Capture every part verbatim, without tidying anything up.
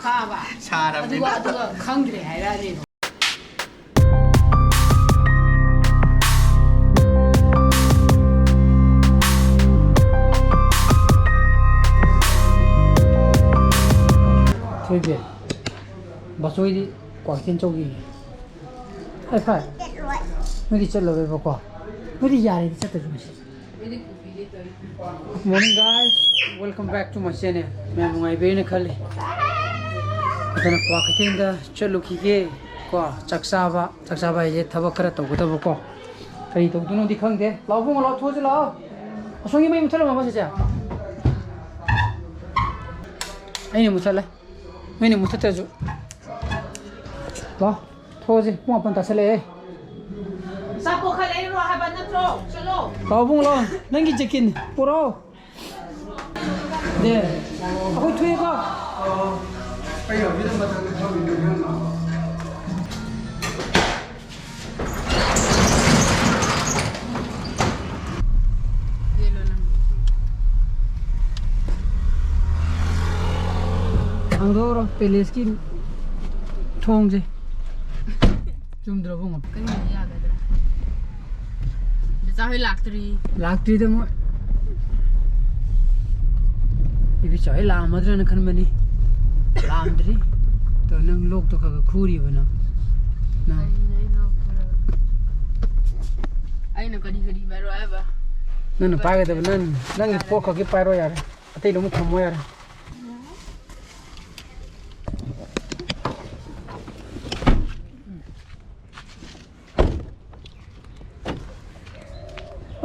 ꯈꯥꯕ꯫ ꯁꯥꯔꯕꯅꯤꯅ꯫ ꯑꯗꯨꯒ, ꯑꯗꯨꯒ ꯈꯪꯗ꯭ꯔꯦ ꯍꯥꯏꯔꯛꯑꯅꯦꯕ꯫ ꯊꯣꯏꯕꯤ, ꯕꯥꯆꯧꯗꯤ ꯀ꯭ꯋꯥꯀꯩꯊꯦꯜ ꯆꯧꯈꯤꯌꯦ꯫ ꯍꯥꯏ ꯐꯥꯏ꯫ ꯅꯣꯏꯗꯤ ꯆꯠꯂꯔꯣꯏꯕꯀꯣ? ꯅꯣꯏꯗꯤ ꯌꯥꯔꯦꯗꯤ ꯆꯠꯇ꯭ꯔꯁꯨ ꯉꯁꯤ꯫ Morning guys, welcome back to my channel. ꯃꯌꯥꯝ ꯅꯨꯡꯉꯥꯏꯕꯤꯔꯦꯅ ꯈꯜꯂꯤ꯫ ꯑꯗꯨꯅ ꯀ꯭ꯋꯥꯀꯩꯊꯦꯜꯗ ꯆꯠꯂꯨꯈꯤꯒꯦ ꯀꯣ, ꯆꯥꯛ ꯆꯥꯕ꯫ ꯆꯥꯛ ꯆꯥꯕ ꯍꯥꯏꯁꯦ ꯊꯕꯛ ꯈꯔ ꯇꯧꯒꯗꯕꯀꯣ꯫ ꯀꯔꯤ ꯇꯧꯗꯣꯏꯅꯣꯗꯤ ꯈꯪꯗꯦ꯫ ꯂꯥꯛꯑꯣ ꯏꯕꯨꯡꯉꯣ, ꯂꯥꯛꯑꯣ, ꯊꯣꯛꯑꯁꯤ ꯂꯥꯛꯑꯣ꯫ ꯑꯁꯣꯝꯒꯤ ꯃꯩ ꯃꯨꯠꯊꯠꯂꯝꯃꯕ ꯁꯤꯁꯦ? ꯑꯩꯅ ꯃꯨꯠꯊꯠꯂꯦ꯫ ꯅꯣꯏꯅ ꯃꯨꯠꯊꯠꯇ꯭ꯔꯁꯨ꯫ ꯂꯥꯛꯑꯣ꯫ ꯊꯣꯛꯑꯁꯤ, ꯄꯨꯡ ꯃꯥꯄꯟ ꯇꯥꯁꯜꯂꯛꯑꯦ꯫ ꯑꯆꯥꯄꯣꯠ ꯈꯔ ꯂꯩꯔꯨꯔꯣ ꯍꯥꯏꯕ ꯅꯠꯇ꯭ꯔꯣ? ꯆꯠꯂꯣ꯫ ꯂꯥꯛꯑꯣ ꯏꯕꯨꯡꯉꯣ, ꯂꯥꯛꯑꯣ꯫ ꯅꯪꯒꯤ ꯖꯦꯀꯤꯟ ꯄꯨꯔꯛꯑꯣ꯫ ꯗꯦ, ꯑꯩꯈꯣꯏ ꯊꯣꯛꯑꯦꯀꯣ꯫ ꯍꯥꯡꯗꯣꯛꯎꯔꯣ ꯄꯦꯂꯦꯁꯀꯤ ꯊꯣꯡꯁꯦ꯫ ꯆꯨꯝꯗ꯭ꯔꯣ ꯏꯕꯨꯡꯉꯣ? ꯀꯔꯤꯅꯣ ꯌꯥꯒꯗ꯭ꯔꯥ? ꯆꯥꯆꯥ ꯍꯣꯏ ꯂꯥꯛꯇ꯭ꯔꯤ꯫ ꯂꯥꯛꯇ꯭ꯔꯤꯗ ꯃꯣꯏ꯫ ꯏꯕꯤꯆꯥ ꯍꯣꯏ ꯂꯥꯛꯑꯝꯃꯗ꯭ꯔꯅ ꯈꯟꯕꯅꯤ꯫ ꯂꯥꯛꯑꯝꯗ꯭ꯔꯤ꯫ ꯇꯣ ꯅꯪ ꯂꯣꯛꯇꯣ ꯈꯔ ꯈꯔ ꯈꯨꯔꯤꯕ ꯅꯪ꯫ ꯅꯪ꯫ ꯀꯔꯤꯅꯣ ꯑꯩ ꯂꯣꯛ ꯈꯨꯔꯒ? ꯑꯩꯅ ꯀꯔꯤ ꯀꯔꯤ ꯄꯥꯏꯔꯣ ꯍꯥꯏꯕ? ꯅꯪꯅ ꯄꯥꯏꯒꯗꯕ ꯅꯪ, ꯅꯪꯒꯤ ꯄꯣꯠ ꯈꯛꯀꯤ ꯄꯥꯏꯔꯣ ꯌꯥꯔꯦ꯫ ꯑꯇꯩ ꯂꯣꯏꯅꯃꯛ ꯊꯝꯃꯣ ꯌꯥꯔꯦ꯫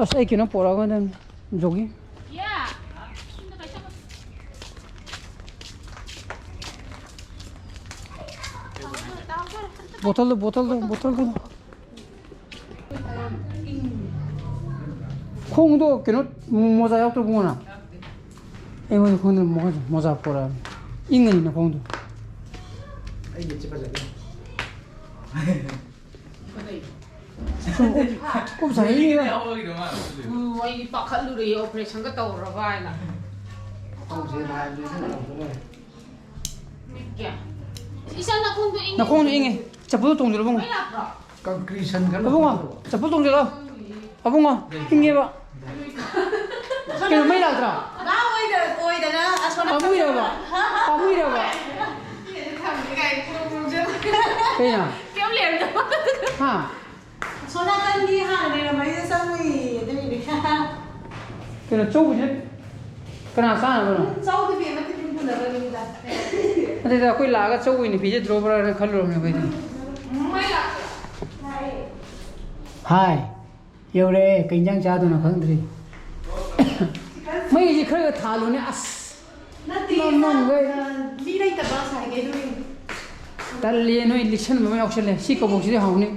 ꯑꯁ, ꯑꯩ ꯀꯩꯅꯣ ꯄꯣꯔꯛꯑꯒ ꯅꯪ ꯖꯣꯒꯤꯡ꯫ ꯕꯣꯇꯜꯗꯣ, ꯕꯣꯇꯜꯗꯣ, ꯕꯣꯇꯜꯗꯣ꯫ ꯈꯣꯡꯗꯣ ꯀꯩꯅꯣ, ꯃꯣꯖꯥ ꯌꯥꯎꯗ꯭ꯔꯕꯣ ꯅꯪ? ꯑꯩꯉꯣꯟꯗ ꯈꯣꯡꯗ ꯃꯣꯖꯥ, ꯃꯣꯖꯥ ꯄꯣꯔꯛꯑꯕꯅꯤ꯫ ꯏꯪꯉꯅꯤ ꯅꯈꯣꯡꯗꯣ꯫ ꯑꯩ ꯂꯤꯠꯁꯦ ꯐꯖꯗꯦ꯫ ꯀꯨꯞ ꯁꯥꯏ ꯏꯪꯉꯤꯕ꯫ ꯎꯝ, ꯑꯩꯗꯤ ꯄꯥꯈꯠꯂꯨꯔꯦ, ꯑꯣꯄꯔꯦꯁꯟꯒ ꯇꯧꯔꯕ ꯍꯥꯏꯅ꯫ ꯈꯣꯡꯁꯦ ꯅꯥꯏꯕꯗꯨꯗꯤ ꯇꯧꯗꯣꯔꯦ꯫ ꯅꯈꯣꯡꯗꯣ ꯏꯪꯉꯦ꯫ ꯆꯄꯜꯗꯣ ꯇꯣꯡꯁꯤꯜꯂꯣ, ꯏꯕꯨꯡꯉꯣ꯫ ꯀꯪꯀ꯭ꯔꯤꯁꯟ ꯈꯔ ꯏꯕꯨꯡꯉꯣ, ꯆꯄꯜ ꯇꯣꯡꯁꯤꯜꯂꯣ꯫ ꯑꯕꯨꯡꯉꯣ, ꯏꯪꯉꯦꯕ꯫ ꯀꯩꯅꯣ, ꯃꯩ ꯂꯥꯛꯇ꯭ꯔꯣ? ꯄꯥꯝꯃꯨꯏꯔꯕ? ꯄꯥꯝꯃꯨꯏꯔꯕ? ꯀꯩꯅꯣ? ꯀꯩꯝ ꯂꯩꯔꯝꯗꯕ꯫ ꯍꯥ? ꯑꯁꯣꯝ ꯅꯥꯀꯟꯒꯤ ꯍꯥꯟꯅ ꯂꯩꯔꯝꯕꯩꯗ ꯆꯪꯉꯨꯏꯌꯦ, ꯑꯗꯨꯒꯤꯅꯦ꯫ ꯀꯩꯅꯣ, ꯆꯧꯕꯁꯦ ꯀꯅꯥ ꯆꯥꯅꯕꯅꯣ? ꯆꯧꯗꯨꯗꯤ ꯑꯃ ꯇꯤꯐꯤꯟ ꯄꯨꯅꯕꯒꯤꯅꯤꯗ꯫ ꯅꯠꯇꯦꯗ, ꯑꯩꯈꯣꯏ ꯂꯥꯛꯑꯒ ꯆꯧ ꯑꯣꯏꯅ ꯄꯤꯖꯗ꯭ꯔꯣꯕ꯭ꯔꯥꯅ ꯈꯜꯂꯨꯔꯕꯅꯦ ꯑꯩꯈꯣꯏꯗꯤ꯫ ꯍꯥꯏ, ꯌꯧꯔꯦ꯫ ꯀꯩ ꯏꯟꯖꯥꯡ ꯆꯥꯗꯣꯏꯅꯣ ꯈꯪꯗ꯭ꯔꯤ꯫ ꯃꯩꯁꯦ ꯈꯔꯒ ꯊꯥꯜꯂꯨꯅꯦ, ꯑꯁ꯫ ꯅꯠꯇꯦ, ꯃꯝꯃꯝꯒꯩ꯫ ꯃꯤ ꯂꯩꯇꯕ ꯉꯁꯥꯏꯒꯤ ꯑꯗꯨꯒꯤꯅꯤ꯫ ꯇꯜꯂꯦ, ꯅꯣꯏ ꯂꯤꯛꯁꯟꯕ ꯑꯃ ꯌꯥꯎꯁꯜꯂꯦ꯫ ꯁꯤ ꯀꯕꯣꯛꯁꯤꯗꯤ ꯍꯥꯎꯅꯤ꯫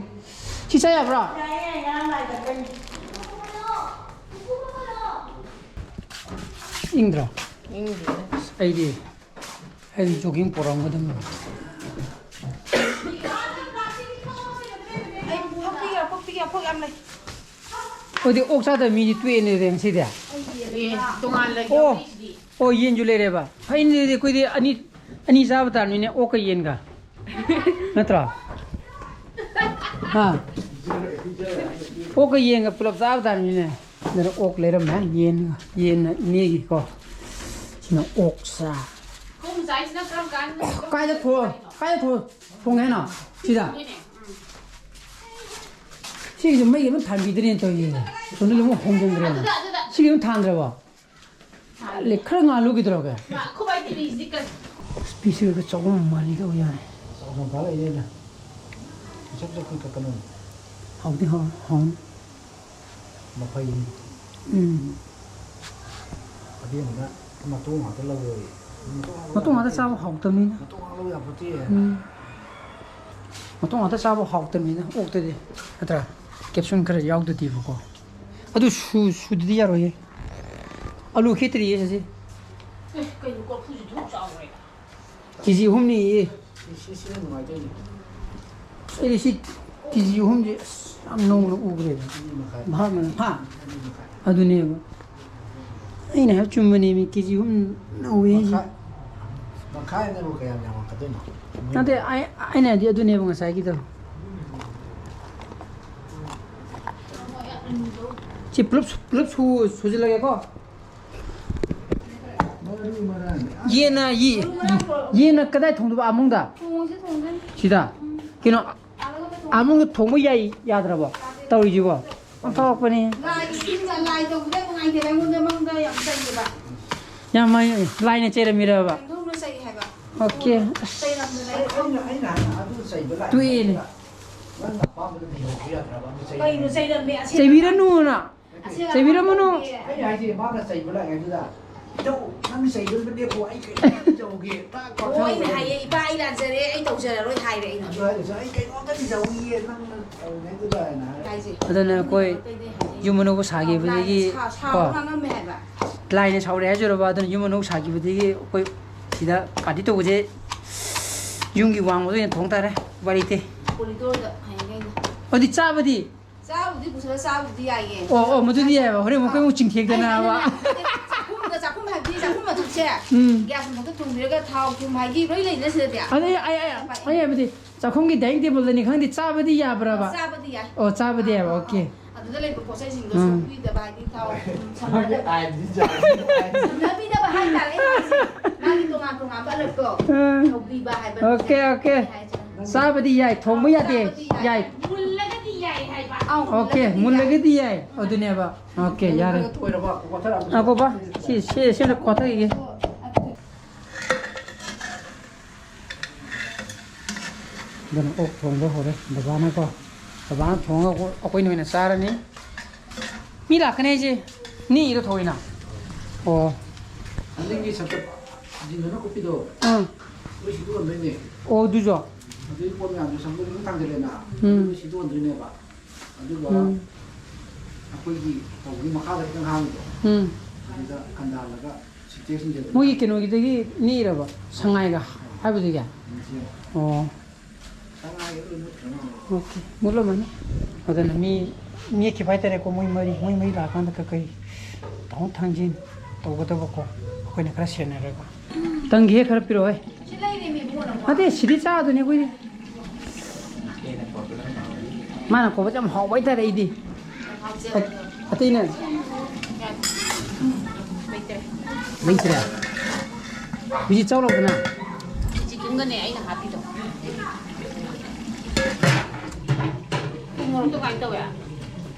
ꯁꯤ ꯆꯥ ꯌꯥꯕ꯭ꯔꯥ? ꯌꯥꯏꯌꯦ, ꯌꯥꯏꯌꯦ, ꯉꯔꯥꯡ ꯂꯥꯏ ꯀꯠꯄꯩꯅꯤ꯫ ꯏꯪꯗ꯭ꯔꯣ? ꯏꯪꯗꯦꯗ꯫ ꯑꯁ, ꯑꯩꯗꯤ, ꯑꯩꯗꯤ jogging ꯄꯣꯔꯛꯑꯝꯒꯗꯕꯅꯤ꯫ ꯑꯩ ꯐꯛꯄꯤꯒꯦ, ꯐꯛꯄꯤꯒꯦ, ꯐꯛ ꯌꯥꯝ ꯂꯩ꯫ ꯑꯗꯨꯗꯤ ꯑꯣꯛ ꯆꯥꯗꯕ ꯃꯤꯗꯤ ꯇꯣꯛꯑꯦꯅꯦ ꯉꯁꯤꯗꯤ꯫ ꯑꯦ, ꯇꯣꯉꯥꯟꯅ ꯑꯣ꯫ ꯌꯥꯎꯔꯤꯁꯤꯗꯤ꯫ ꯑꯣ, ꯌꯦꯟꯁꯨ ꯂꯩꯔꯦꯕ꯫ ꯐꯩꯅꯦ, ꯑꯗꯨꯗꯤ ꯑꯩꯈꯣꯏꯗꯤ ꯑꯅꯤ, ꯑꯅꯤ ꯆꯥꯕ ꯇꯥꯔꯅꯤꯅꯦ, ꯑꯣꯛꯀ ꯌꯦꯟꯒ꯫ ꯅꯠꯇ꯭ꯔꯣ? ꯍꯥ? ꯑꯣꯛꯀ ꯌꯦꯟꯒ ꯄꯨꯂꯞ ꯆꯥꯕ ꯇꯥꯔꯅꯤꯅꯦ꯫ ꯑꯗꯨꯅ ꯑꯣꯛ ꯂꯩꯔꯝꯃꯦ, ꯌꯦꯟ, ꯌꯦꯟꯅ ꯏꯅꯦꯒꯤꯀꯣ꯫ ꯁꯤꯅ ꯑꯣꯛ ꯁꯥ꯫ ꯈꯣꯡ ꯆꯥꯏꯁꯤꯅ ꯀꯔꯝ ꯀꯥꯟꯗ ꯀꯥꯏꯗ ꯊꯣ-, ꯀꯥꯏꯗ ꯊꯣ-, ꯊꯣꯡꯉꯦ ꯍꯥꯏꯅꯣ? ꯁꯤꯗ? ꯁꯤꯒꯤꯁꯦ ꯃꯩꯒꯤ ꯑꯗꯨꯝ ꯊꯥꯟꯕꯤꯗ꯭ꯔꯦꯅ ꯇꯧꯔꯤꯁꯦ꯫ ꯁꯣꯝꯗ ꯑꯃꯨꯛ ꯍꯣꯡꯖꯤꯟꯈ꯭ꯔꯦꯅ꯫ ꯑꯗꯨꯗ, ꯑꯗꯨꯗ, ꯑꯗꯨꯗ꯫ ꯁꯤꯒꯤ ꯑꯗꯨꯝ ꯊꯥꯟꯗ꯭ꯔꯕꯣ? ꯂꯦ, ꯈꯔ ꯉꯥꯜꯂꯨ ꯀꯩꯗꯧꯔꯒꯦ? ꯃꯥ, ꯑꯩꯈꯣꯏ ꯕꯥꯏ ꯇꯤꯚꯤꯁꯤꯗꯤ ꯀꯟ- ꯏꯁ, ꯄꯤꯁ ꯈꯔ ꯆꯥꯎꯕ ꯑꯃ ꯃꯥꯜꯂꯤꯗ, ꯌꯥꯔꯦ꯫ ꯆꯥꯎꯕ ꯐꯥ ꯂꯩꯔꯦꯗ꯫ ꯄꯤꯁꯛ ꯄꯤꯁꯛ ꯄꯤꯛ ꯀꯛꯀꯅꯨ꯫ ꯍꯥꯎꯗꯤ ꯍꯥꯎ-, ꯍꯥꯎꯅꯤ꯫ ꯃꯐꯩ꯫ ꯎꯝ꯫ ꯑꯕꯦꯝꯃꯅ ꯃꯇꯣꯡ ꯉꯥꯛꯇ ꯂꯧꯔꯣꯌꯦ꯫ ꯃꯇꯣꯡ ꯉꯥꯛꯇ ꯆꯥꯕ ꯍꯥꯎꯇꯕꯅꯤꯅ꯫ ꯃꯇꯣꯡ ꯉꯥꯛ ꯂꯧ ꯌꯥꯄꯣꯠꯇꯦ꯫ ꯎꯝ꯫ ꯃꯇꯣꯡ ꯉꯥꯛꯇ ꯆꯥꯕ ꯍꯥꯎꯇꯕꯅꯤꯅ ꯑꯣꯛꯇꯗꯤ, ꯅꯠꯇ꯭ꯔꯥ? ꯀꯦꯞꯁꯨꯟ ꯈꯔ ꯌꯥꯎꯗꯗꯤꯕꯀꯣ꯫ ꯑꯗꯨ ꯁꯨ-, ꯁꯨꯗꯗꯤ ꯌꯥꯔꯣꯏꯌꯦ꯫ ꯑꯂꯨ ꯈꯦꯠꯇ꯭ꯔꯤꯌꯦ ꯁꯤꯁꯦ꯫ ꯑꯦ, ꯀꯩꯅꯣ ꯀꯣꯔꯐꯨꯁꯤ ꯊꯣꯛ ꯆꯥꯎꯔꯦ꯫ ꯀꯦ ꯖꯤ ꯑꯍꯨꯝꯅꯤꯌꯦ꯫ ꯁꯤ, ꯁꯤ, ꯁꯤꯅ ꯅꯨꯡꯉꯥꯏꯗꯣꯏꯅꯤ꯫ ꯑꯩꯗꯤ ꯁꯤ ꯀꯦ ꯖꯤ ꯑꯍꯨꯝꯁꯦ ꯑꯁ ꯌꯥꯝ ꯅꯧꯅ ꯎꯈ꯭ꯔꯦꯗ꯫ ꯑꯅꯤ ꯃꯈꯥꯏ꯫ ꯚꯥꯞꯅ, ꯍꯥ? ꯑꯅꯤ ꯃꯈꯥꯏ꯫ ꯑꯗꯨꯅꯦꯕ꯫ ꯑꯩꯅ ꯍꯥꯏꯕ ꯆꯨꯝꯕꯅꯦꯃꯤ, ꯀꯦ ꯖꯤ ꯑꯍꯨꯝ ꯅꯧꯋꯦ ꯍꯥꯏꯁꯦ꯫ ꯃꯈꯥꯏ꯫ ꯇꯪꯈꯥꯏ ꯑꯃꯅꯕꯨ ꯀꯌꯥꯝ ꯌꯥꯝꯃꯛꯀꯗꯣꯏꯅꯣ? ꯅꯠꯇꯦ, ꯑꯩ, ꯑꯩꯅ ꯍꯥꯏꯗꯤ ꯑꯗꯨꯅꯦꯕ ꯉꯁꯥꯏꯒꯤꯗꯣ꯫ ꯁꯤ ꯄꯨꯂꯞ ꯁꯨ-, ꯄꯨꯂꯞ ꯁꯨ-, ꯁꯨꯖꯤꯜꯂꯒꯦꯀꯣ꯫ ꯃꯔꯨ ꯃꯔꯥꯡ꯫ ꯌꯦꯟꯅ ꯌꯦ-, ꯌꯦꯟꯅ ꯀꯗꯥꯏ ꯊꯣꯡꯗꯣꯏꯕ? ꯑꯥꯃꯨꯡꯗ? ꯊꯣꯡꯉꯁꯤ, ꯊꯣꯡꯗꯣꯏꯅꯤ꯫ ꯁꯤꯗ? ꯎꯝ꯫ ꯀꯩꯅꯣ, ꯑꯥꯂꯨꯒ ꯊꯣꯡ-, ꯑꯥꯃꯨꯡꯗ ꯊꯣꯡꯕ ꯌꯥꯏ, ꯌꯥꯗ꯭ꯔꯕꯣ? ꯇꯧꯔꯤꯁꯤꯕꯣ? ꯑꯣꯟꯊꯣꯛꯄꯅꯤ꯫ ꯂꯥꯏꯒꯤ ꯏꯁꯤꯡꯗ ꯂꯥꯏ ꯇꯧꯕꯗ ꯅꯨꯡꯉꯥꯏꯇꯦꯕ, ꯑꯩꯉꯣꯟꯗ ꯃꯪꯗ ꯌꯥꯝ ꯆꯩꯌꯦꯕ꯫ ꯌꯥꯝ ꯃꯥꯏ-, ꯂꯥꯏꯅ ꯆꯩꯔꯝꯃꯤꯔꯕ? ꯂꯥꯏꯍꯧꯅ ꯆꯩ ꯍꯥꯏꯕ꯫ ꯑꯣꯀꯦ꯫ ꯆꯩꯔꯝꯗꯅ ꯑꯩ ꯑꯩꯅ, ꯑꯩꯅ ꯍꯥꯏꯅ ꯑꯗꯨ ꯆꯩꯕ ꯂꯥꯛꯑꯦ꯫ ꯇꯣꯛꯑꯦꯅꯦ꯫ ꯅꯪꯅ ꯑꯄꯥꯝꯕꯗ ꯂꯩꯍꯧꯕ ꯌꯥꯗ꯭ꯔꯕ? ꯑꯗꯨ ꯆꯩꯕ ꯀꯩꯅꯣ ꯌꯥꯗ꯭ꯔꯕ? ꯆꯩꯔꯝꯃꯦ? ꯑꯁꯦꯡꯕ ꯆꯩꯕꯤꯔꯅꯨꯅ꯫ ꯑꯁꯦꯡꯕ ꯆꯩꯕꯤꯔꯝꯃꯅꯨ꯫ ꯑꯩꯅ ꯍꯥꯏꯁꯦ ꯃꯥꯅ ꯆꯩꯕ ꯂꯥꯛꯑꯦ ꯑꯗꯨꯗ꯫ "ꯏꯙꯧ, ꯅꯪ ꯆꯩꯕꯗꯨ ꯂꯦꯞꯄꯣ, ꯑꯩ ꯀꯩꯅꯣꯝꯇ ꯇꯧꯒꯦ꯫ ꯇꯥꯛ ꯑꯣ, ꯑꯩꯅ ꯄꯥꯛꯊꯍꯧꯔꯦ꯫" ꯍꯥꯏꯌꯦ, "ꯏꯄꯥ, ꯑꯩ ꯂꯥꯟꯖꯔꯦ, ꯑꯩ ꯇꯧꯖꯔꯔꯣꯏ" ꯍꯥꯏꯔꯦ ꯑꯩꯅ꯫ ꯑꯗꯨ ꯍꯥꯏꯔꯁꯨ ꯑꯩ ꯀꯩꯅꯣꯝꯇꯗꯤ ꯇꯧꯒꯦ, ꯅꯪꯅ ꯇꯧꯔꯤꯉꯩꯗꯨꯗ ꯍꯥꯏꯅ ꯍꯥꯏ꯫ ꯍꯥꯏꯁꯦ꯫ ꯑꯗꯨꯅ ꯑꯩꯈꯣꯏ ꯑꯇꯩꯗꯤ ꯍꯥꯏꯗꯦ꯫ ꯌꯨꯝ ꯑꯅꯧꯕ ꯁꯥꯈꯤꯕꯗꯒꯤ ꯂꯥꯏꯅ ꯁꯥ-, ꯀꯣ, ꯁꯥꯎꯔ ꯉꯥꯡꯉꯝꯃꯦ ꯍꯥꯏꯕ꯫ ꯂꯥꯏꯅ ꯁꯥꯎꯔꯦ ꯍꯥꯏꯖꯔꯕ, ꯑꯗꯨꯅ ꯌꯨꯝ ꯑꯅꯧꯕ ꯁꯥꯈꯤꯕꯗꯒꯤ ꯑꯩꯈꯣꯏ ꯁꯤꯗ ꯄꯥꯔꯇꯤ ꯇꯧꯕꯁꯦ ꯌꯨꯝꯒꯤ ꯋꯥꯡꯃꯗ ꯑꯣꯏꯅ ꯊꯣꯡ ꯇꯥꯔꯦ, ꯎꯄꯥꯏ ꯂꯩꯇꯦ꯫ ꯀꯣꯔꯤꯗꯣꯔꯗ ꯍꯌꯦꯡꯈꯩꯗ꯫ ꯑꯗꯨꯗꯤ ꯆꯥꯕꯗꯤ? ꯆꯥꯕꯨꯗꯤ ꯄꯨꯁꯜꯂ ꯆꯥꯕꯨꯗꯤ ꯌꯥꯏꯌꯦ꯫ ꯑꯣ, ꯑꯣ, ꯃꯗꯨꯗꯤ ꯌꯥꯏꯑꯕ꯫ ꯍꯣꯔꯦꯟ ꯑꯃꯨꯛ ꯑꯥ꯫ ꯑꯩꯈꯣꯏ ꯑꯃꯨꯛ ꯆꯤꯡꯊꯦꯛꯇꯅꯕ꯫ ꯑꯩ ꯍꯥꯏꯅ ꯆꯥꯛꯈꯨꯝꯗ, ꯆꯥꯛꯈꯨꯝ ꯍꯥꯏꯕꯗꯤ ꯆꯥꯛꯈꯨꯝ ꯃꯊꯛꯁꯦ ꯎꯝ꯫ ꯒ꯭ꯌꯥꯁ ꯃꯊꯛꯇ ꯊꯣꯡꯕꯤꯔꯒ ꯊꯥꯎ ꯊꯨꯝ ꯍꯥꯏꯗꯤ ꯂꯣꯏ ꯂꯩꯗꯅ ꯁꯤꯗꯗꯤ꯫ ꯑꯗꯩ ꯑꯩ, ꯑꯩ, ꯑꯩ ꯍꯥꯏꯕꯗꯤ ꯆꯥꯛꯈꯨꯝꯒꯤ ꯗꯥꯏꯅꯤꯡ ꯇꯦꯕꯜꯗꯅꯤ ꯈꯪꯗꯦ, ꯆꯥꯕꯗꯤ ꯌꯥꯕ꯭ꯔꯕ? ꯆꯥꯕꯗꯤ ꯌꯥꯏ꯫ ꯑꯣ, ꯆꯥꯕꯗꯤ ꯌꯥꯏꯕ, ꯑꯥ, ꯑꯥ, ꯑꯣꯀꯦ꯫ ꯑꯥ꯫ ꯑꯗꯨꯗ ꯂꯩꯕ ꯄꯣꯠ ꯆꯩꯁꯤꯡꯗꯣ ꯎꯝ꯫ ꯁꯣꯛꯄꯤꯗꯕ ꯍꯥꯏꯗꯤ ꯊꯥꯎ ꯊꯨꯝ ꯁꯝꯅꯕ꯫ ꯑꯩꯈꯣꯏꯒꯤ ꯑꯥꯏꯗꯤ ꯆꯥꯕꯗꯤ ꯅꯨꯡꯉꯥꯏ꯫ ꯁꯝꯅꯕꯤꯗꯕ ꯍꯥꯏꯇꯥꯔꯦ ꯑꯩꯅ ꯍꯥꯏꯁꯦ꯫ ꯃꯥꯒꯤ ꯇꯣꯉꯥꯟ ꯇꯣꯉꯥꯟꯕ ꯑꯂꯛꯇꯣ ꯎꯝ꯫ ꯇꯧꯕꯤꯕ ꯍꯥꯏꯕ ꯑꯣꯀꯦ, ꯑꯣꯀꯦ꯫ ꯑꯩ ꯍꯥꯏꯁꯦ꯫ ꯆꯥꯕꯗꯤ ꯌꯥꯏ, ꯊꯣꯡꯕ ꯌꯥꯗꯦ꯫ ꯆꯥꯕꯗꯤ ꯌꯥꯏ꯫ ꯌꯥꯏ꯫ ꯃꯨꯜꯂꯒꯗꯤ ꯌꯥꯏ ꯍꯥꯏꯕ꯫ ꯑꯧ, ꯑꯣꯀꯦ, ꯃꯨꯜꯂꯒꯗꯤ ꯌꯥꯏ꯫ ꯃꯨꯜꯂꯒꯗꯤ ꯌꯥꯏ꯫ ꯑꯗꯨꯅꯦꯕ꯫ ꯑꯣꯀꯦ, ꯌꯥꯔꯦ꯫ ꯃꯨꯜꯂꯒ ꯇꯣꯏꯔꯕ? ꯀꯣꯊꯔꯛꯑꯕ? ꯉꯥꯏꯈꯣꯀꯣ꯫ ꯁꯤ, ꯁꯤ, ꯁꯤꯅ ꯀꯣꯊꯈꯤꯒꯦ꯫ ꯑꯗꯨꯅ ꯑꯣꯛ ꯊꯣꯡꯕ ꯍꯧꯔꯦ ꯕꯕꯥꯅꯀꯣ꯫ ꯕꯕꯥꯅ ꯊꯣꯡꯉꯒ ꯑꯩꯈꯣꯏ-, ꯑꯩꯈꯣꯏꯅ ꯑꯣꯏꯅ ꯆꯥꯔꯅꯤ꯫ ꯃꯤ ꯂꯥꯛꯀꯅꯤ ꯍꯥꯏꯁꯦ ꯅꯤꯛꯏꯔꯣ ꯊꯑꯣꯏꯅ? ꯑꯣ꯫ ꯅꯪꯒꯤ ꯁꯝꯆꯦꯠ ꯖꯤꯟꯗꯨꯅ ꯀꯨꯞꯄꯤꯗꯣ꯫ ꯑꯥ꯫ ꯂꯣꯏ ꯁꯤꯗꯣꯛꯍꯟꯗꯣꯏꯅꯦ꯫ ꯑꯣ, ꯑꯗꯨꯁꯨ? ꯑꯗꯨꯒꯤ ꯄꯣꯠ ꯃꯌꯥꯝꯗꯣ ꯁꯝꯕꯨꯗ ꯑꯗꯨꯝ ꯊꯥꯡꯖꯜꯂꯦꯅ꯫ ꯎꯝ꯫ ꯂꯣꯏ ꯁꯤꯗꯣꯛꯍꯟꯗꯣꯏꯅꯦꯕ꯫ ꯑꯗꯨꯒ ꯎꯝ꯫ ꯑꯩꯈꯣꯏꯒꯤ ꯇꯧꯕꯒꯤ ꯃꯈꯥꯗ ꯈꯤꯇꯪ ꯍꯥꯡꯉꯤꯗꯣ꯫ ꯎꯝ꯫ ꯑꯗꯨꯗ ꯍꯟꯊꯍꯜꯂꯒ ꯁꯤꯟꯇꯦꯛꯁ ꯁꯤꯡꯁꯦ ꯃꯣꯏꯒꯤ ꯀꯩꯅꯣꯒꯤꯗꯒꯤ ꯅꯤꯛꯏꯔꯕ? ꯁꯉꯥꯏꯒ ꯍꯥꯏꯕꯗꯨꯒꯤ? ꯎꯝ, ꯁꯤ꯫ ꯑꯣ꯫ ꯁꯉꯥꯏꯒꯤ ꯂꯣꯏ ꯃꯨꯠꯈ꯭ꯔ ꯃꯥꯜꯂꯦ꯫ ꯑꯣꯀꯦ, ꯃꯨꯠꯂꯝꯃꯅꯤ꯫ ꯑꯗꯨꯅ ꯃꯤ ꯅꯦꯛꯈꯤꯕ ꯍꯥꯏꯇꯥꯔꯦꯀꯣ, ꯃꯣꯏ ꯃꯔꯤ, ꯃꯣꯏ ꯃꯔꯤ ꯂꯥꯛꯑꯀꯥꯟꯗ ꯀꯩꯀꯩ ꯇꯧꯊꯣꯛ ꯊꯥꯡꯖꯤꯟ ꯇꯧꯒꯗꯕꯀꯣ, ꯑꯩꯈꯣꯏꯅ ꯈꯔ ꯁꯦꯟꯅꯔꯒ꯫ ꯇꯪꯒꯦ ꯈꯔ ꯄꯤꯔꯛꯑꯣ ꯍꯦ꯫ ꯅꯠꯇꯦ, ꯁꯤꯗꯤ ꯆꯥꯗꯣꯏꯅꯦ ꯑꯩꯈꯣꯏꯗꯤ꯫ ꯃꯥꯅ ꯀꯧꯕꯁꯦ ꯌꯥꯝ ꯍꯥꯎꯕ ꯍꯥꯏꯇꯥꯔꯦ ꯑꯩꯗꯤ꯫ ꯑ-, ꯑꯇꯩꯅ ꯂꯩꯇ꯭ꯔꯦ꯫ ꯍꯧꯖꯤꯛ ꯆꯥꯎꯔꯛꯄꯅ꯫ ꯆꯤꯛꯀꯟꯒꯅꯦ ꯑꯩꯅ ꯍꯥꯞꯄꯤꯗꯣ꯫ ꯎ ꯃꯣꯔꯣꯛꯇꯣ ꯀꯃꯥꯏꯅ ꯇꯧꯋꯦ?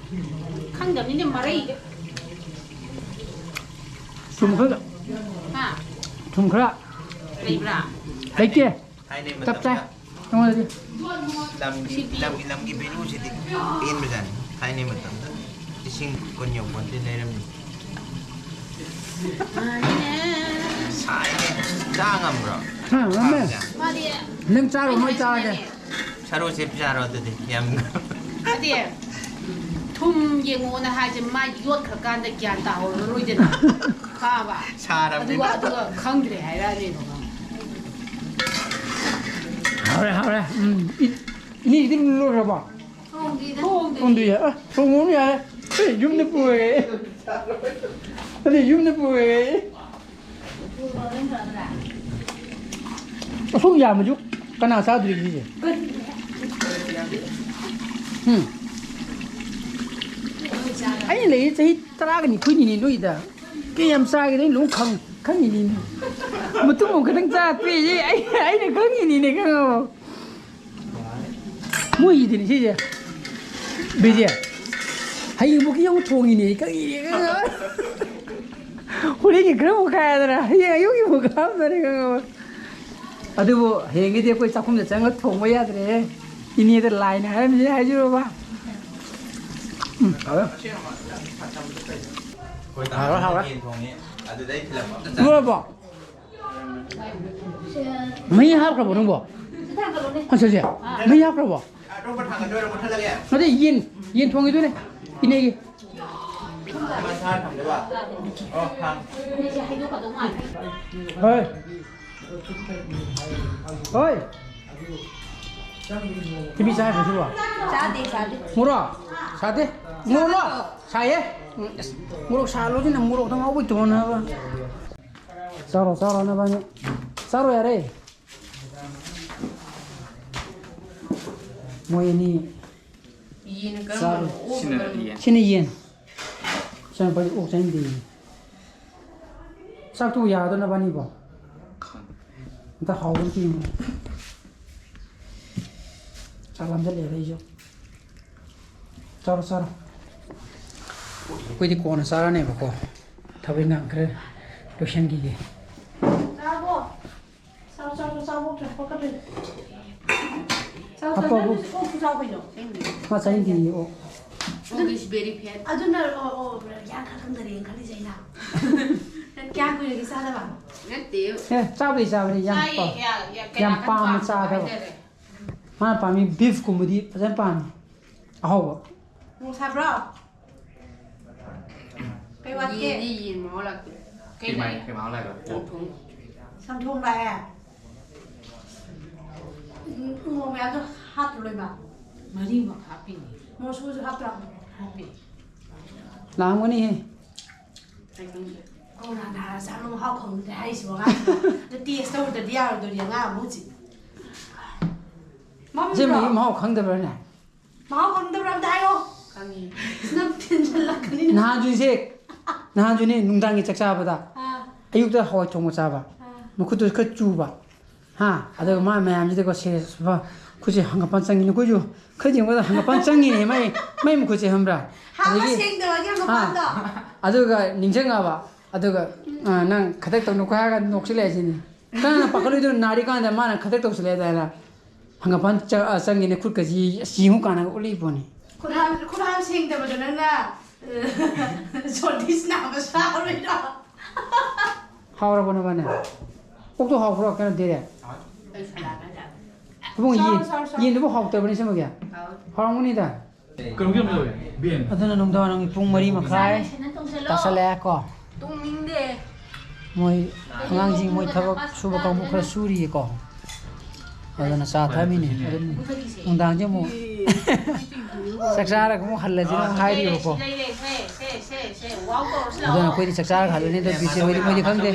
ꯈꯪꯗꯕꯅꯤꯅ ꯃꯔꯩ꯫ ꯊꯨꯝ ꯈꯔ꯫ ꯍꯥ? ꯊꯨꯝ ꯈꯔ꯫ ꯂꯩꯕ꯭ꯔꯥ? ꯂꯩꯇꯦ꯫ ꯊꯥꯏꯅꯩ ꯆꯞ ꯆꯥꯏ꯫ ꯃꯇꯝꯗ ꯑꯩꯉꯣꯟꯗꯗꯤ꯫ ꯂꯝꯒꯤ, ꯂꯝꯒꯤ, ꯂꯝꯒꯤ valueꯁꯤꯗꯤ ꯄꯦꯟꯕꯖꯥꯠꯅꯤ꯫ ꯊꯥꯏꯅꯩ ꯃꯇꯝꯗ ꯂꯤꯁꯤꯡ ꯀꯨꯟ ꯌꯧꯄꯣꯟꯇꯦ ꯂꯩꯔꯝꯃꯤ꯫ ꯁꯥꯏꯅꯦ꯫ ꯆꯥ ꯉꯝꯕ꯭ꯔꯣ? ꯍꯥ, ꯉꯝꯃꯦ꯫ ꯁꯥꯕꯁꯦ? ꯅꯪ ꯆꯥꯔꯣ, ꯃꯣꯏ ꯆꯥꯔꯒꯦ꯫ ꯁꯔꯨꯁꯦ ꯄꯤꯖꯔꯣ ꯑꯗꯨꯗꯤ, ꯌꯥꯝ ꯅꯠꯇꯦ, ꯊꯨꯝ ꯌꯦꯡꯉꯣꯅ ꯍꯥꯏꯁꯦ ꯃꯥ ꯌꯣꯠꯈ꯭ꯔꯀꯥꯟꯗ ꯒ꯭ꯌꯥꯟ ꯇꯥꯍꯧꯔꯔꯣꯏꯗꯅ꯫ ꯈꯪꯉꯕ? ꯁꯥꯔꯕꯅꯤꯅ꯫ ꯑꯗꯨꯒ, ꯑꯗꯨꯒ ꯈꯪꯗ꯭ꯔꯦ ꯍꯥꯏꯔꯛꯑꯅꯦꯕ ꯃꯥ꯫ ꯍꯥꯎꯔꯦ, ꯍꯥꯎꯔꯦ꯫ ꯎꯝ, ꯏ-, ꯏꯅꯦꯒꯤꯗꯤ ꯂꯣꯏꯈ꯭ꯔꯕꯣ? ꯊꯣꯡꯗ꯭ꯔꯤꯗ꯫ ꯊꯣꯡꯗ꯭ꯔꯤꯌꯦ? ꯑ, ꯊꯣꯡꯉꯨꯅꯨ ꯌꯥꯔꯦ꯫ ꯑꯦ, ꯌꯨꯝꯗ ꯄꯨꯔꯒꯦ꯫ ꯑꯗꯨ ꯌꯨꯝꯗ ꯄꯨꯔꯒꯦ꯫ ꯑꯁꯨꯛ ꯌꯥꯝꯕꯁꯨ ꯀꯅꯥ ꯆꯥꯗꯣꯔꯤꯒꯦ ꯁꯤꯁꯦ? ꯎꯝ꯫ ꯑꯩꯅ ꯂꯩꯔꯤ ꯆꯍꯤ ꯇꯔꯥꯒ ꯅꯤꯊꯣꯏꯅꯤꯅꯦ ꯅꯣꯏꯗ꯫ ꯀꯌꯥꯝ ꯆꯥꯒꯦꯗ ꯑꯩꯅ ꯂꯣꯏ ꯈꯪ-, ꯈꯪꯉꯤꯅꯤꯅꯦ꯫ ꯃꯇꯨꯝ ꯑꯃꯈꯛꯇꯪ ꯆꯥ ꯇꯣꯛꯏꯁꯦ ꯑꯩ, ꯑꯩꯅ ꯈꯪꯉꯤꯅꯤꯅꯦ, ꯈꯪꯉꯕꯣ? ꯃꯣꯏꯒꯤꯗꯤꯅꯦ ꯁꯤꯁꯦ꯫ ꯕꯤꯖꯦ꯫ ꯍꯌꯦꯡꯕꯨꯛꯀꯤ ꯑꯃꯨꯛ ꯊꯣꯡꯉꯤꯅꯦ, ꯑꯩ ꯈꯪꯉꯤꯅꯦ, ꯈꯪꯉꯕ? ꯍꯣꯔꯦꯟꯒꯤ ꯈꯔ ꯑꯃꯨꯛ ꯈꯥꯏꯗꯅ, ꯍꯌꯦꯡ ꯑꯌꯨꯛꯀꯤ ꯑꯃꯨꯛ ꯍꯥꯞꯇꯅ, ꯈꯪꯉꯕ? ꯑꯗꯨꯕꯨ ꯍꯌꯦꯡꯒꯤꯗꯤ ꯑꯩꯈꯣꯏ ꯆꯥꯛꯈꯨꯝꯗ ꯆꯪꯉꯒ ꯊꯣꯡꯕ ꯌꯥꯗ꯭ꯔꯦꯍꯦ꯫ ꯏꯅꯦꯗ ꯂꯥꯏꯅ ꯍꯥꯏꯔꯝꯃꯤꯁꯦ ꯍꯥꯏꯖꯔꯨꯕ꯫ ꯎꯝ, ꯍꯥꯎꯔꯦ꯫ ꯍꯥꯎꯔꯦ, ꯍꯥꯎꯔꯦ꯫ ꯂꯣꯏꯔꯕꯣ? ꯃꯍꯤ ꯍꯥꯞꯈ꯭ꯔꯕꯣ ꯅꯪꯕꯣ? ꯑꯁ, ꯑꯁꯦ, ꯃꯍꯤ ꯍꯥꯞꯈ꯭ꯔꯕꯣ? ꯅꯠꯇꯦ, ꯌꯦꯟ, ꯌꯦꯟ ꯊꯣꯡꯈꯤꯗꯣꯏꯅꯦ ꯏꯅꯦꯒꯤ꯫ ꯍꯣꯏ꯫ ꯍꯣꯏ꯫ ꯊꯤꯕꯤ ꯆꯥꯏ ꯍꯧꯖꯤꯛꯕꯣ? ꯆꯥꯗꯦ, ꯆꯥꯗꯦ꯫ ꯃꯣꯔꯣꯛ? ꯁꯥꯗꯦ? ꯃꯣꯔꯣꯛꯂꯣ? ꯁꯥꯏꯌꯦ? ꯎꯝ, ꯑꯁ, ꯃꯣꯔꯣꯛ ꯁꯥꯍꯜꯂꯣꯁꯤꯅ ꯃꯣꯔꯣꯛꯇ ꯉꯥꯎꯕꯩ ꯇꯧꯅꯕ꯫ ꯆꯥꯔꯣ, ꯆꯥꯔꯣ, ꯅꯕꯥꯅꯤ꯫ ꯆꯥꯔꯣ ꯌꯥꯔꯦ꯫ ꯃꯣꯏ ꯑꯅꯤ ꯌꯦꯟ ꯀꯔꯝꯕꯅꯣ? ꯆꯥꯔꯣ꯫ ꯑꯣꯛ ꯁꯤꯅ ꯀꯔꯝꯕꯅꯣ? ꯌꯦꯟ꯫ ꯁꯤꯅ ꯌꯦꯟ꯫ ꯏꯆꯥꯅꯨꯄꯥꯗꯤ ꯑꯣꯛ ꯆꯥꯅꯤꯡꯗꯦ꯫ ꯆꯥꯛꯇꯨ ꯌꯥꯗꯣ ꯅꯕꯥꯅꯤꯕꯣ? ꯈꯪꯗꯦ꯫ ꯑꯝꯇ ꯍꯥꯎꯕ ꯑꯝꯇ ꯌꯦꯡꯉꯨ꯫ ꯆꯥꯛ ꯂꯥꯝꯖꯜꯂꯛꯑꯦꯗ ꯑꯩꯁꯨ꯫ ꯆꯥꯔꯣ, ꯆꯥꯔꯣ꯫ ꯑꯩꯈꯣꯏꯗꯤ ꯀꯣꯟꯅ ꯆꯥꯔꯅꯦꯕꯀꯣ꯫ ꯊꯕꯛ ꯏꯪꯈꯥꯡ ꯈꯔ ꯂꯣꯏꯁꯤꯟꯈꯤꯒꯦ꯫ ꯆꯥꯔꯕꯣ? ꯆꯥꯔꯣ, ꯆꯥꯔꯣ, ꯆꯥꯔꯣ, ꯆꯥꯔꯣ, ꯆꯥꯔꯣ꯫ ꯆꯥꯔꯣ, ꯆꯥꯔꯣ, ꯍꯥꯞꯄꯣ, ꯅꯪꯁꯨ ꯍꯥꯞꯄꯣ꯫ ꯀꯣꯛꯁꯨ ꯆꯥꯎ ꯀꯩꯅꯣ꯫ ꯃꯥ ꯆꯥꯅꯤꯡꯗꯦꯌꯦ ꯑꯣꯛ꯫ Food is very fat. ꯑꯗꯨꯅ, ꯑꯣ, ꯑꯣ, ꯌꯥꯝ ꯈꯔ ꯀꯪꯊꯔꯛꯑꯦꯅ ꯈꯜꯂꯤꯁꯦ ꯑꯩꯅ꯫ ꯅꯪ ꯀꯌꯥꯝ ꯀꯨꯏꯔꯒꯦ ꯆꯥꯗꯕ? ꯅꯠꯇꯦ꯫ ꯑꯦ, ꯆꯥꯕꯗꯤ ꯆꯥꯕꯅꯤ, ꯌꯥꯝ ꯆꯥꯏꯌꯦ, ꯄꯥꯝ-, ꯌꯥ-, ꯌꯥ-, ꯀꯌꯥ ꯌꯥꯝ ꯀꯟꯅ ꯄꯥꯝꯅ ꯄꯥꯝꯗꯕ ꯆꯥꯗꯕ꯫ ꯍꯥꯏꯇꯥꯔꯦ꯫ ꯃꯥꯅ ꯄꯥꯝꯃꯤ beef ꯀꯨꯝꯕꯗꯤ ꯐꯖꯅ ꯄꯥꯝꯃꯤ꯫ ꯑꯍꯥꯎꯕ꯫ ꯃꯣꯔꯣꯛ ꯁꯥꯕ꯭ꯔꯣ? ꯀꯩ ꯋꯥꯠꯀꯦ? ꯌꯦꯟꯅꯤ, ꯌꯦꯟ ꯃꯍꯥꯎ ꯂꯥꯛꯇꯦ꯫ ꯀꯩ ꯀꯩ ꯃꯥꯏ-, ꯂꯥꯛꯑꯦ? ꯀꯩ ꯃꯍꯥꯎ ꯂꯥꯛꯑꯦꯕ? ꯆꯝꯊꯣꯡ꯫ ꯆꯝꯊꯣꯡ ꯂꯥꯛꯑꯦ? ꯎꯝ, ꯎ ꯃꯣꯔꯣꯛ ꯃꯌꯥꯝꯗꯣ ꯍꯥꯞꯇ꯭ꯔꯣ ꯂꯣꯏꯃꯛ? ꯃꯔꯤꯃꯛ ꯍꯥꯞꯄꯤꯅꯦ꯫ ꯃꯣꯔꯣꯛ ꯁꯨꯕꯁꯨ ꯍꯥꯞꯇ꯭ꯔꯣ? ꯍꯥꯞꯄꯤ꯫ ꯂꯥꯛꯑꯝꯒꯅꯤꯍꯦ꯫ ꯑꯩ ꯈꯪꯗꯦ꯫ ꯀꯧꯅꯥ ꯅꯥꯔ ꯆꯥꯕ ꯃꯍꯥꯎ ꯈꯪꯗ꯭ꯔꯦ ꯍꯥꯏꯔꯤꯁꯤꯕꯣ ꯑꯉꯥꯡꯁꯤꯕꯣ? ꯑꯗꯨ taste ꯇꯧꯗ꯭ꯔꯗꯤ ꯌꯥꯔꯣꯏꯗꯣꯔꯤ ꯑꯉꯥꯡ ꯑꯃꯨꯛ ꯍꯧꯖꯤꯛ꯫ ꯃꯝꯗ꯭ꯔꯣ? ꯑꯁꯦꯡꯕꯒꯤ ꯃꯍꯥꯎ ꯈꯪꯗꯕ꯭ꯔꯥꯅꯦ? ꯃꯍꯥꯎ ꯈꯪꯗꯕ꯭ꯔꯥ ꯑꯝꯇ ꯍꯥꯏꯌꯣ꯫ ꯈꯪꯉꯤ꯫ ꯅꯪ ꯊꯤꯟꯖꯜꯂꯛꯀꯅꯤ ꯅꯪ꯫ ꯅꯍꯥꯟꯁꯨ ꯏꯆꯦ, ꯅꯍꯥꯟꯁꯨꯅꯦ ꯅꯨꯡꯗꯥꯡꯒꯤ ꯆꯥꯛ ꯆꯥꯕꯗ ꯑꯥ꯫ ꯑꯌꯨꯛꯇ ꯍꯋꯥꯏ ꯊꯣꯡꯕ ꯆꯥꯕ꯫ ꯑꯥ꯫ ꯃꯈꯨꯠꯇꯨ ꯈꯔ ꯆꯨꯕ꯫ ꯍꯥ? ꯑꯗꯨꯒ ꯃꯥ ꯃꯌꯥꯝꯁꯤꯗꯀꯣ ꯁꯦꯔꯤꯌꯁ, ꯈꯨꯠꯁꯦ ꯍꯪꯒꯄꯥꯟ ꯆꯪꯉꯤꯅꯦ ꯑꯩꯈꯣꯏꯁꯨ꯫ ꯈꯔ ꯌꯦꯡꯕꯗ ꯍꯪꯒꯄꯥꯟ ꯆꯪꯉꯤꯅꯦ ꯃꯥꯏ, ꯃꯥꯏ ꯃꯈꯨꯠꯁꯦ ꯈꯪꯕ꯭ꯔꯥ? ꯍꯥꯞꯄ ꯑꯗꯒꯤ ꯁꯦꯡꯗꯕꯒꯤ ꯍꯪꯒꯄꯥꯟꯗꯣ꯫ ꯑꯥ꯫ ꯑꯗꯨꯒ ꯅꯤꯡꯁꯤꯡꯉꯕ꯫ ꯑꯗꯨꯒ, ꯑꯥ, ꯅꯪ ꯈꯇꯛ ꯇꯧꯅꯨꯀꯣ ꯍꯥꯏꯔꯒ ꯅꯣꯛꯁꯤꯜꯂꯛꯑꯦ ꯁꯤꯅꯤ꯫ ꯀꯅꯥꯅ ꯄꯥꯈꯠꯂꯣꯏꯗꯣꯏꯅꯣ? ꯅꯥꯔꯤꯀꯥꯟꯗ ꯃꯥꯅ ꯈꯇꯛ ꯇꯧꯁꯤꯜꯂꯛꯑꯦ ꯍꯥꯏꯅ꯫ ꯍꯪꯒꯄꯥꯟ ꯆ-, ꯑ, ꯆꯪꯉꯤꯅꯦ ꯈꯨꯠꯀꯁꯤ ꯑꯁ ꯌꯦꯡꯉꯨ ꯀꯥꯟꯗ ꯎꯠꯂꯤ ꯄꯣꯠꯅꯤ꯫ ꯈꯨꯠ ꯍꯥꯝ-, ꯈꯨꯠ ꯍꯥꯝ ꯁꯦꯡꯗꯕꯗꯣ ꯅꯪꯅ, ꯑ, ꯖꯣꯟꯗꯤꯁ ꯅꯥꯕ ꯁꯥꯎꯔꯤꯔꯣ? ꯍꯥꯎꯔꯕꯣ ꯅꯕꯥꯅꯤ? ꯑꯣꯛꯇꯣ ꯍꯥꯎꯕ꯭ꯔꯣ? ꯀꯩꯅꯣ ꯗꯤꯔꯦ? ꯑꯩ ꯁꯂꯥꯗ ꯆꯥꯒꯦ꯫ ꯏꯕꯨꯡꯉꯣ, ꯆꯥꯎ, ꯌꯦꯟ, ꯆꯥꯎ, ꯆꯥꯎ꯫ ꯌꯦꯟꯗꯨꯕꯨ ꯍꯥꯎꯇꯕꯅꯤ ꯁꯦꯝꯃꯒꯦ? ꯍꯥꯎ꯫ ꯍꯥꯎꯔꯝꯒꯅꯤꯗ꯫ ꯀꯩꯅꯣ ꯀꯩꯅꯣ ꯇꯧꯋꯦ, ꯕꯦꯟ꯫ ꯑꯗꯨꯅ ꯅꯨꯡꯗꯥꯡꯋꯥꯏꯔꯝꯒꯤ ꯄꯨꯡ ꯃꯔꯤ ꯃꯈꯥꯏ ꯁꯦꯟꯅ ꯇꯧꯁꯜꯂꯣ꯫ ꯇꯥꯁꯜꯂꯛꯑꯦꯀꯣ꯫ ꯇꯨꯝꯅꯤꯡꯗꯦ꯫ ꯃꯣꯏ ꯑꯉꯥꯡꯁꯤꯡ ꯃꯣꯏ ꯊꯕꯛ ꯁꯨꯕ ꯀꯥꯡꯕꯨ ꯈꯔ ꯁꯨꯔꯤꯌꯦꯀꯣ꯫ ꯑꯗꯨꯅ ꯆꯥ ꯊꯛꯑꯝꯃꯤꯅꯦ꯫ ꯑꯗꯨꯝ ꯅꯨꯡꯗꯥꯡꯁꯦ ꯑꯃꯨꯛ ꯆꯥꯛ ꯆꯥꯔꯒ ꯑꯃꯨꯛ ꯍꯜꯂꯁꯤꯅ ꯑꯃꯨꯛ ꯍꯥꯏꯔꯤꯕꯀꯣ꯫ ꯁꯤ ꯂꯩꯔꯦ, ꯁꯦ, ꯁꯦ꯫ ꯑꯗꯨꯅ ꯑꯩꯈꯣꯏꯗꯤ ꯆꯥꯛ ꯆꯥꯔꯒ ꯍꯜꯂꯅꯤ, ꯑꯗꯣ ꯕꯤꯁꯦ ꯍꯣꯏꯗꯤ, ꯃꯣꯏꯗꯤ ꯈꯪꯗꯦ꯫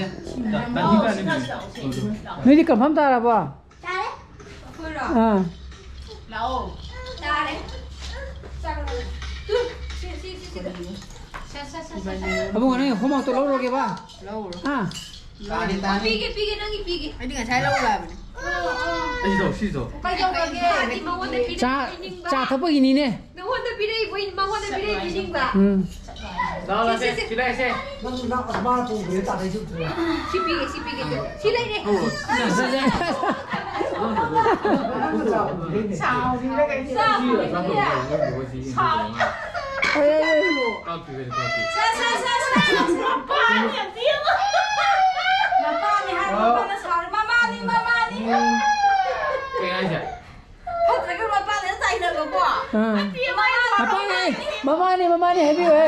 ꯅꯣꯏꯗꯤ ꯀꯟꯐꯥꯔꯝ ꯇꯥꯔꯕꯣ? ꯇꯥꯔꯦ꯫ ꯑꯩꯈꯣꯏꯔꯣ? ꯑꯥ꯫ ꯂꯥꯛꯑꯣ꯫ ꯇꯥꯔꯦ꯫ ꯆꯥꯛ ꯂꯧꯔꯣ꯫ ꯇꯨ, ꯁꯤ, ꯁꯤ, ꯁꯤ, ꯁꯤꯗ꯫ ꯁꯦ, ꯁꯦ, ꯁꯦ, ꯁꯦ, ꯁꯦ꯫ ꯑꯕꯨꯡꯉꯣ, ꯅꯪꯒꯤ ꯍꯣꯝꯋꯥꯛꯇꯣ ꯂꯧꯔꯨꯔꯒꯦꯕ? ꯂꯧꯔꯨꯔꯣ꯫ ꯍꯥ? ꯇꯥꯅꯤ, ꯇꯥꯅꯤ꯫ ꯄꯤꯒꯦ, ꯄꯤꯒꯦ, ꯅꯪꯒꯤ ꯄꯤꯒꯦ꯫ ꯑꯩꯗꯤ ꯉꯁꯥꯏ ꯂꯧꯔꯨꯔꯕꯅꯦ꯫ ꯑꯣ, ꯑꯣ꯫ ꯑꯩꯁꯨ ꯇꯧ, ꯁꯤꯁꯨ ꯇꯧ꯫ ꯀꯩꯗꯧꯔꯒꯦ? ꯃꯉꯣꯟꯗ ꯄꯤꯔꯛꯏ ꯆꯥ, ꯅꯤꯡꯕ꯫ ꯆꯥ ꯊꯛꯄꯒꯤꯅꯤꯅꯦ꯫ ꯅꯉꯣꯟꯗ ꯄꯤꯔꯛꯏꯕ, ꯃꯉꯣꯟꯗ ꯄꯤꯔꯛꯏꯕ ꯅꯤꯡꯕ꯫ ꯎꯝ꯫ ꯂꯥꯛꯑꯣ, ꯂꯥꯛꯑꯣ, ꯁꯦ, ꯁꯦ, ꯁꯦ꯫ ꯁꯤ ꯂꯩꯔꯦ, ꯁꯦ꯫ ꯅꯪ, ꯅꯪ ꯑꯁ ꯃꯥ ꯇꯣꯡꯈ꯭ꯔꯦ, ꯇꯥꯗꯩꯁꯨ ꯎꯗ꯭ꯔꯦ꯫ ꯁꯤ ꯄꯤꯒꯦ, ꯁꯤ ꯄꯤꯒꯦ꯫ ꯁꯤ ꯂꯩꯔꯦ꯫ ꯅꯪꯅ ꯆꯥꯕ ꯄꯤꯔꯛꯏꯅꯦ꯫ ꯆꯥꯎ, ꯄꯤꯔꯛꯏꯅꯦ꯫ ꯁꯥꯎ꯫ ꯀꯥꯞꯄꯤꯕꯅꯤ, ꯀꯥꯞꯄꯤ꯫ ꯁꯥ, ꯁꯥ, ꯁꯥ, ꯁꯥ꯫ ꯃꯄꯥꯅꯤ ꯌꯦꯡꯉꯣ꯫ ꯃꯄꯥꯅꯤ ꯍꯥꯏꯔꯣ, ꯃꯄꯥꯅ ꯁꯥꯎꯔꯦ꯫ ꯃꯃꯥꯅꯤ, ꯃꯃꯥꯅꯤ꯫ ꯀꯩ ꯍꯥꯏꯁꯦ? ꯐꯠꯇ꯭ꯔꯒ ꯃꯄꯥꯅ ꯇꯥꯏꯅꯕꯀꯣ꯫ ꯑꯥ꯫ ꯃꯃꯥꯅꯤ, ꯃꯄꯥꯅꯤ, ꯃꯃꯥꯅꯤ ꯍꯥꯏꯕꯤꯌꯨ, ꯍꯦ꯫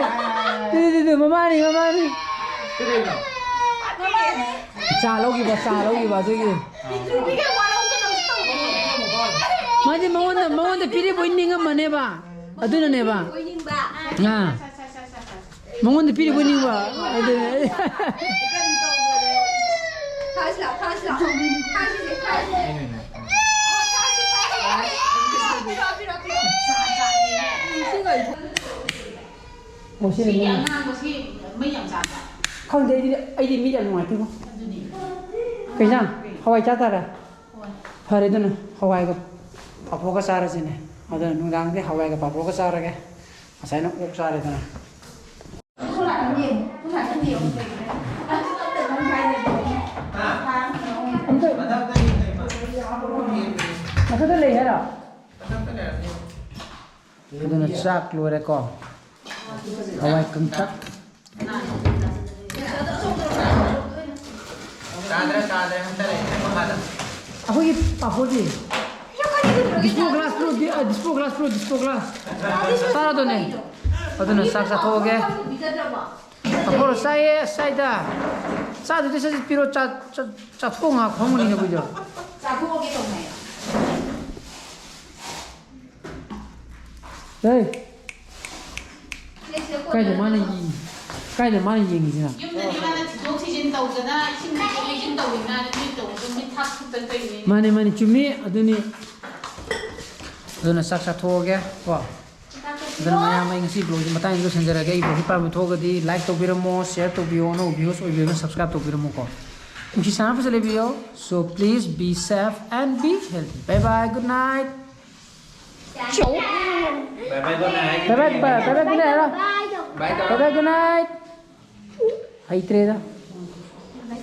ꯇꯨ, ꯇꯨ, ꯇꯨ, ꯃꯃꯥꯅꯤ, ꯃꯃꯥꯅꯤ꯫ ꯀꯩꯗꯧꯔꯤꯅꯣ? ꯃꯃꯥꯅꯤ꯫ ꯆꯥ ꯂꯧꯈꯤꯕ, ꯆꯥ ꯂꯧꯈꯤꯕ ꯑꯗꯨꯒꯤ꯫ ꯄꯤꯛꯇ꯭ꯔꯨꯕꯤꯒ ꯋꯥꯔꯧꯗꯅ ꯍꯧꯖꯤꯛ ꯇꯧꯕ꯫ ꯃꯥꯗꯤ ꯃꯉꯣꯟꯗ, ꯃꯉꯣꯟꯗ ꯄꯤꯔꯤꯕꯣꯏ ꯅꯤꯡꯉꯝꯃꯅꯦꯕ꯫ ꯑꯗꯨꯅꯅꯦꯕ꯫ ꯑꯣꯏꯅꯤꯡꯕ꯫ ꯑꯥ꯫ ꯃꯉꯣꯟꯗ ꯄꯤꯔꯤꯕꯣꯏ ꯅꯤꯡꯕ꯫ ꯑꯗꯨꯅꯦ꯫ ꯊꯥꯁꯤ ꯂꯥꯎ, ꯊꯥꯁꯤ ꯂꯥꯎ꯫ ꯊꯥꯁꯤꯁꯦ, ꯊꯥꯁꯤꯁꯦ꯫ ꯑꯣ, ꯊꯥꯁꯤ, ꯊꯥꯁꯤ꯫ ꯄꯤꯔꯛꯑꯣ, ꯄꯤꯔꯛꯑꯣ, ꯄꯤꯔꯛꯑꯣ꯫ ꯑꯣ, ꯁꯤꯅ ꯁꯤꯒꯤ ꯃꯩ꯫ ꯑꯉꯥꯡꯕꯁꯤ ꯃꯩ ꯌꯥꯝ ꯆꯥꯕ꯭ꯔꯥ? ꯈꯪꯗꯦ, ꯑꯩꯗꯤ, ꯑꯩꯗꯤ ꯃꯤꯠ ꯌꯥꯝ ꯅꯨꯡꯉꯥꯏꯇꯦꯕꯣ꯫ ꯑꯗꯨꯅꯤ꯫ ꯀꯩ ꯏꯟꯖꯥꯡ? ꯍꯋꯥꯏ ꯆꯥ ꯇꯥꯔꯦ꯫ ꯍꯣꯏ꯫ ꯐꯔꯦ, ꯑꯗꯨꯅ ꯍꯋꯥꯏꯒ ꯄꯥꯐꯣꯔꯒ ꯆꯥꯔꯁꯤꯅꯦ꯫ ꯑꯗꯨꯅ ꯅꯨꯡꯗꯥꯡꯗꯤ ꯍꯋꯥꯏꯒ ꯄꯥꯐꯣꯔꯒ ꯆꯥꯔꯒꯦ꯫ ꯉꯁꯥꯏꯅ ꯑꯣꯛ ꯆꯥꯔꯦꯗꯅ꯫ ꯑꯝꯇ ꯃꯊꯛꯇ ꯂꯩ ꯍꯥꯏꯔꯣ? ꯑꯗꯨꯅ ꯆꯥꯛ ꯂꯣꯏꯔꯦꯀꯣ꯫ ꯍꯋꯥꯏ ꯀꯪꯇꯛ꯫ ꯇꯥꯗ꯭ꯔꯦ, ꯇꯥꯗ꯭ꯔꯦ, ꯍꯟꯊꯔꯦ, ꯃꯈꯥꯗ꯫ ꯑꯩꯈꯣꯏꯒꯤ ꯄꯥꯐꯣꯔꯗꯤ? ꯗꯤꯁꯄꯣ ꯒ꯭ꯂꯥꯁ ꯄꯤꯔꯣ, ꯗꯤ-, ꯑ, ꯗꯤꯁꯄꯣ ꯒ꯭ꯂꯥꯁ ꯄꯤꯔꯣ, ꯗꯤꯁꯄꯣ ꯒ꯭ꯂꯥꯁ꯫ ꯆꯥꯔꯗꯣꯅꯦ꯫ ꯑꯗꯨꯅ ꯆꯥꯛ ꯆꯥꯊꯣꯛꯑꯒꯦ꯫ ꯄꯥꯐꯣꯔ ꯆꯥꯏꯌꯦ, ꯑꯁ, ꯆꯥꯏꯗ꯫ ꯆꯥꯗꯨꯗꯤ ꯁꯠ ꯁꯠ ꯄꯤꯔꯣ, ꯆꯥ-, ꯆꯥ-, ꯆꯥꯊꯣꯛꯑ ꯉꯥꯏꯍꯥꯛ ꯐꯝꯃꯨꯅꯤꯅꯦ ꯑꯩꯈꯣꯏꯁꯨ꯫ ꯆꯥꯊꯣꯛꯑꯒꯦ ꯇꯧꯅꯦ꯫ ꯍꯦ꯫ ꯁꯦ, ꯁꯤꯗ ꯀꯥꯏꯗ ꯃꯥꯅ ꯌꯦꯡꯉꯤ? ꯀꯥꯏꯗ ꯃꯥꯅ ꯌꯦꯡꯉꯤꯁꯤꯅ? ꯌꯨꯝꯗꯗꯤ ꯃꯥꯅ ꯊꯤꯟꯗꯣꯛ ꯊꯤꯟꯖꯤꯟ ꯇꯧꯗꯅ ꯏꯁꯤꯡ ꯊꯤꯟꯗꯣꯛ ꯊꯤꯟꯖꯤꯟ ꯇꯧꯋꯤꯅ ꯅꯣꯏ ꯇꯧꯕꯗꯣ ꯃꯤꯠ ꯊꯥꯛ ꯊꯨꯞꯇꯅ ꯇꯧꯔꯤꯅꯦ꯫ ꯃꯥꯅꯦ, ꯃꯥꯅꯦ, ꯆꯨꯝꯃꯤ꯫ ꯑꯗꯨꯅꯤ꯫ ꯑꯗꯨꯅ ꯆꯥꯛ ꯆꯥꯊꯣꯛꯑꯒꯦ ꯀꯣ꯫ ꯑꯗꯨꯅ ꯃꯌꯥꯝ, ꯑꯩ ꯉꯁꯤ vlogꯁꯤ ꯃꯇꯥꯡꯁꯤꯗ ꯂꯣꯏꯁꯤꯟꯖꯔꯒꯦ꯫ ꯑꯩ vlogꯁꯤ ꯄꯥꯝꯕ ꯊꯣꯛꯑꯒꯗꯤ like ꯇꯧꯕꯤꯔꯝꯃꯣ, share ꯇꯧꯕꯤꯌꯣ, ꯑꯅꯧꯕ viewers ꯑꯣꯏꯕꯤꯔꯒꯅ subscribe ꯇꯧꯕꯤꯔꯝꯃꯣꯀꯣ꯫ ꯅꯨꯡꯁꯤ ꯆꯥꯟꯅꯕ ꯐꯖ ꯂꯩꯕꯤꯌꯣ꯫ So please be safe and be healthy. Bye bye, good night. Bye bye, good night. Bye bye, bye bye, good night ꯍꯥꯏꯔꯣ꯫ Bye, Bye bye, good night. ꯍꯩꯇ꯭ꯔꯦꯗ꯫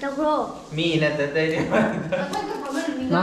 ꯇꯧꯈ꯭ꯔꯣ꯫ ꯃꯤ ꯅꯠꯇ ꯇꯩꯔꯦ꯫ ꯉꯥ